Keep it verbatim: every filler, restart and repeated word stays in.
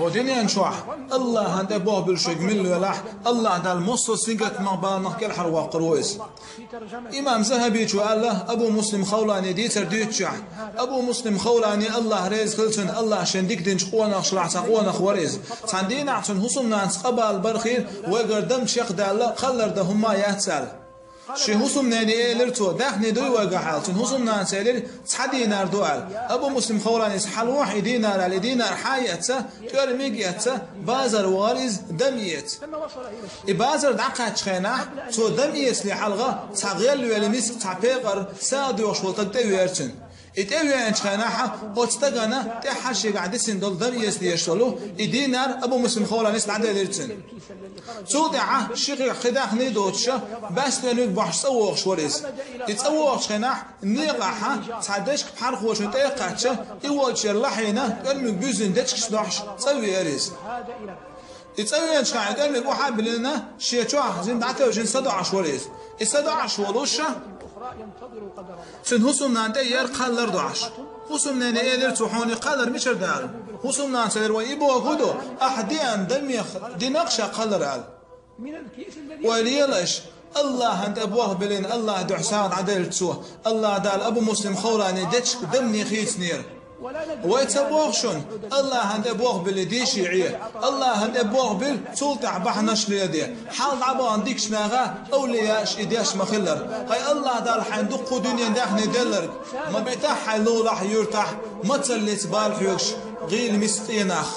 Хьо дуьнен чохь Аллахьан тӀе болх буьллуш верг мила велахь, Аллахь Дала массо а сингаттамах, баланах кӀелхьарвоккхур ву иза. Имам Захабичо аьлла, Абу Муслим Хавлани дийцар дуьйцучохь, Абу Муслим Хавлани, Аллахь реза хила цунна, Аллахь шен дика динчу къонахашлахь цхьа къонах вара иза. Цхьана дийнахь цуьнан хӀусамнанас къа бала бара хир, вайгара дам чекхдалла, кхаллар дан хӀумма а яц аьлла. Шен хӀусамнене элира цо, даьхни дуй вайгахь аьлла. Цуьнан хӀусамнанас элира, цхьа динар ду аьлла. Абу Муслим Хавланис хьалавохьу и динар аьлла, и динар хьан а эцна, тӀоьрмиг а эцна, базар вахара иза дам эца. И базар дӀакхаьччу хенахь, цо дам эцале хьалха цхьа гӀелвелла миска, цхьа пекъар, сагӀа доьхуш волу стаг тӀевеара цуьнан. И тӀевеанчу хенахь оцу стагана тӀаьххьара шегахь дисина долу дам эца дезаш долу и динар Абу Муслим Хавланис дӀаделира цуьнан. Цул тӀаьхьа ши хи-, кхин даьхни а доцуш, баьсса тӀоьрмиг бохьуш цӀа вогӀуш вара иза. И цӀа вогӀучу хенахь некъахь цхьа дечка пхьархочун тӀе а кхаьчча, и волчеран лахьийна тӀоьрмиг буьззина дечкаш дохьуш цӀа веара иза. И цӀа веанчу хенахь и тӀоьрмиг охьа а биллина, шен чохь жимма дӀатевжина садоӀуш вара иза. И садоӀуш волуш, цуьнан хӀусамнана тӀе яра кхаллар дохьуш. ХӀусамнене элира цо: «Хьуна и кхаллар мичара ду?» ХӀусамнанас элира: «Вай, и бохург ду, ахь деана дамех динарг ша кхаллар», аьлла. Ойла ела аша, Аллахьан тӀе болх биллина, Аллахьан дуьхьа сагӀа дӀаделлачу цо, Аллахь Дала Абу Муслим Хавланин дечка дамне хийцинера. Вай ца боху шуна, Аллахьан тӀе болх билли дийши Ӏе. Аллахьан тӀе болх билла, цул тӀаьхьа бахьанаш леладе. Хьал дӀабахана дикачу наха, овлияша и деш ма-хиллара. ХӀай Аллахь Дала хьайна дуккха а дуьненан даьхни делларг, ма битахь хьайн лулахь, юьртахь, мацаллица бала хьоьгуш, гӀийла миска къен нах.